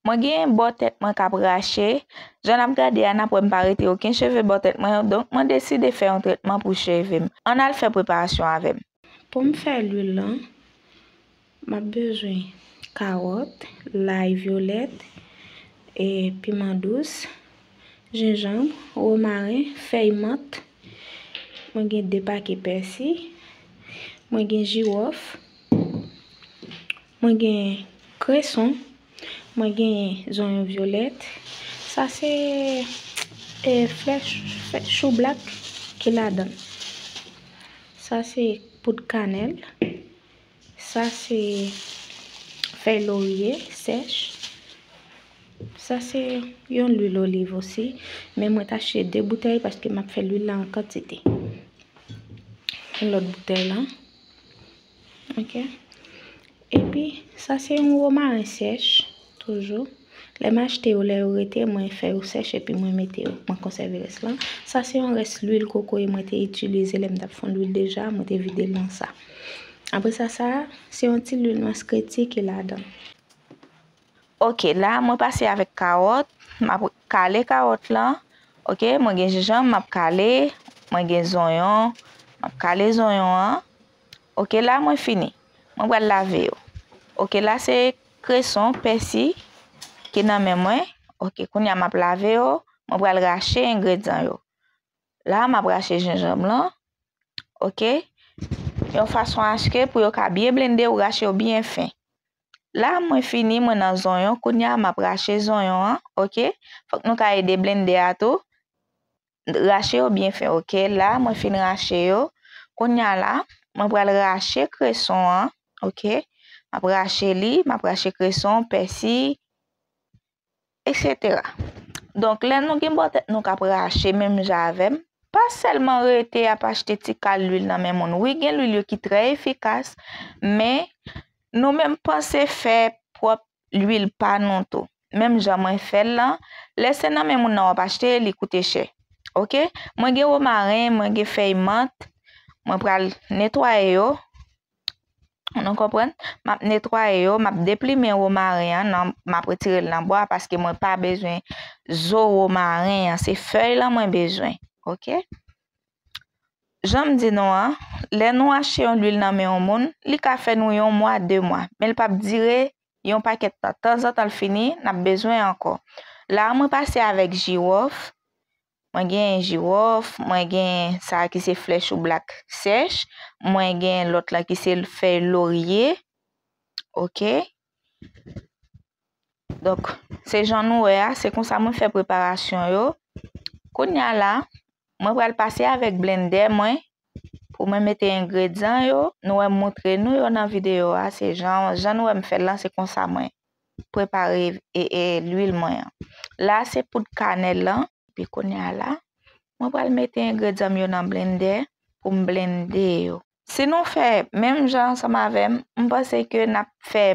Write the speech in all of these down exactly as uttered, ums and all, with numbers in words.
Mwen gen bò tèt mwen k ap rache. Jan n ap gade a, n ap wè m pa rete okenn cheve bò tèt mwen, donk mwen deside fè yon tretman pou cheve m. Ann al fè preparasyon avè m. Pou m fè lwil lan, m ap bezwen kawòt, lay vyolèt, e piman dous, jenjanm, womaren, fèy mant. Mwen gen de pake pèsi. Mwen gen jiwòf. Mwen gen kreson. Mwen gen zonyon vyolèt. Sa se, e, flè ch-, flè choublak ki ladan l. Sa se poud kanèl. Sa se fèy lorye sèch. Sa se yon lwil oliv osi. Men mwen t achte de boutèy paske m ap fè lwil la an kantite. Yon lòt boutèy la. Ok. Epi, sa se yon womaren sèch, toujou. Lè m achte yo, lè yo rete, mwen fè yo sèch epi mwen mete yo, mwen konsève rès lan. Sa se yon rès lwil kokoye mwen te itilize lè m t ap fè yon lwil deja, mwen te vide l nan sa. Apre sa, sa a, se yon ti lwil nwès kreti ki ladan. Ok, la, mwen pase avèk kawòt, m ap kale kawòt lan. Ok, mwen gen jenjanm, m ap kale, mwen gen zonyon, m ap kale zonyon an. Ok, la, mwen fini. Mwen pral lave yo. Ok, la, se kreson, pèsi ki nan men mwen. Ok, kounye a, m ap lave yo, mwen pral rache engredyan yo. La, m ap rache jenjanm lan. Ok? Yon fason aske pou yo ka byen blende, ou rache yo byen fen. La, mwen fini, mwen nan zonyon. Kounye a, m ap rache zonyon an. Ok? Fòk nou ka ede blende a tou. Rache yo byen fen, ok? La, mwen fin rache yo. Kounye a la, mwen pral rache kreson an, ok? M ap rache li, m ap rache kreson, pèsi, etsetera. Donk, lè nou gen bò tèt nou k ap rache menm jan avè m, pa sèlman rete ap achte ti kal lwil nan men moun. Wi, gen lwil yo ki trè efikas, men nou menm panse fè pwòp lwil pa nou tou. Menm jan mwen fè l lan, lè se nan men moun nan w ap achte, li koute chè. Ok? Mwen gen womaren, mwen gen fèy mant, mwen pral netwaye yo. Nou konprann? M ap netwaye yo, m ap deplimen womaren an, nan, m ap retire l nan bwa paske mwen pa bezwen zo womaren an, se fèy lan mwen bezwen. Ok? Jan m di nou an, lè nou achte yon lwil nan men yon moun, li ka fè nou yon mwa, de mwa, men li p ap dire yon pakèt tan. Tanzantan l fini, n ap bezwen ankò. La a, mwen pase avèk jiwòf. Mwen gen jiwòf, mwen gen sa ki se flè choublak sèch, mwen gen lòt la ki se fèy lorye. Ok? Donk, se jan nou wè a, se konsa mwen fè preparasyon yo. Kounye a la, mwen pral pase avèk blendè mwen pou mwen mete engredyan yo. Nou wè m montre nou yo nan videyo a, se jan, jan nou wè m fè l lan, se konsa mwen prepare, e, e, lwil mwen an. La, se poud kanèl lan. Epi kounye a la, mwen pral mete engredyan m yo nan blendè pou m blende yo. Si nou fè menm jan ansanm avè m, m panse ke n ap fè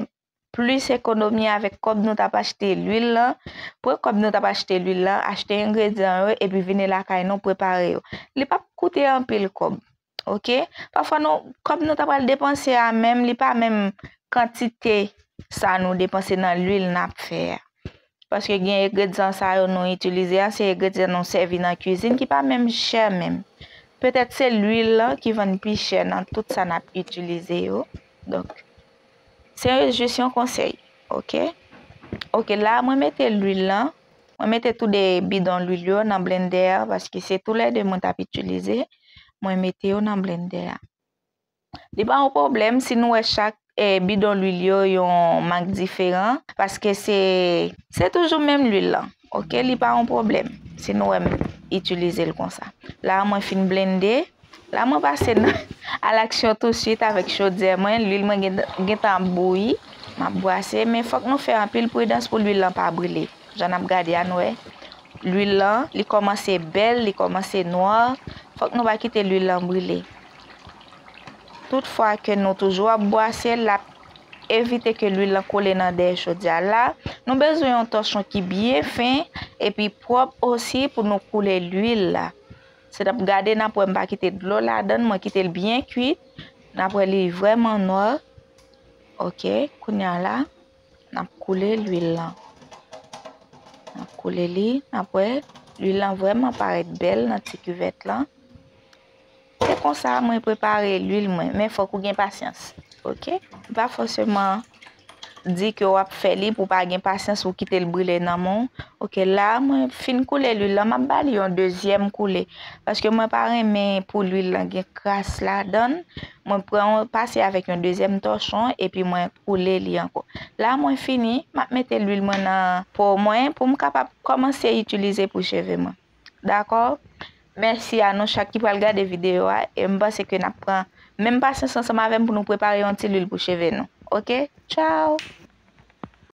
plis ekonomi avèk kòb nou t ap achte lwil lan. Pran kòb nou t ap achte lwil lan, achte engredyan yo, epi vini lakay nou, prepare yo. Li p ap koute anpil kòb. Ok? Pafwa nou, kòb nou ta pral depanse a menm, li pa menm kantite sa nou depanse nan lwil n ap fè a. Paske gen engredyan sa yo nou itilize a, se engredyan nou sèvi nan kwizin ki pa menm chè menm. Petèt se lwil lan ki vann pi chè nan tout sa n ap itilize yo. Donk, se jis yon konsèy, ok? Ok, la mwen mete lwil lan, mwen mete tou de bidon lwil yo nan blendè a, paske se toulède mwen t ap itilize, mwen mete yo nan blendè a. Li pa yon pwoblèm si nou wè chak, eh, bidon lwil yo yon mak diferan, paske se, se toujou menm lwil lan. Ok, li pa yon pwoblèm si nou wè m itilize l konsa. La, mwen fin blende. La, mwen pase nan, à l'action tout suite avèk chodyè mwen. Lwil mwen gen, gentan ap bouyi. M ap bwase, men fòk nou fè anpil pridans pou lwil lan pa brile. Jan n ap gade a, nou wè, lwil lan, li kòmanse bèl, li kòmanse nwa. Fòk nou pa kite lwil lan brile. Tout fwa ke nou toujou ap bwase, l ap evite ke lwil lan kole nan dèyè chodyè a. La, nou bezwen yon tòchon ki byen fen epi pwòp osi pou nou koule lwil la. Se n ap gade, n ap wè m pa kite dlo ladan l, mwen kite l byen kwit. N ap wè li vrèman nwa. Ok, kounye a la, n ap koule lwil lan. Koule li, n ap wè, lwil lan vrèman parèt bèl nan ti kivèt lan. Se konsa mwen prepare lwil mwen, men fòk ou gen pasyans, oke? M pa fòseman di ke w ap fè li pou w pa gen pasyans, ou kite l brile nan men w. Oke, la mwen fin koule lwil lan, m ap ba li yon dezyèm koule. Paske mwen pa renmen pou lwil lan gen kras ladan l. Mwen pran, pase avèk yon dezyèm tòchon, epi mwen koule li ankò. La mwen fini, m ap mete lwil mwen nan po mwen pou m kapab kòmanse itilize pou cheve mwen. Dakò? Mèsi a nou chak ki pral gade videyo a, e m panse ke n ap pran menm pasyans ansanm avè m pou nou prepare yon ti lwil pou cheve nou. Oke? Tchao!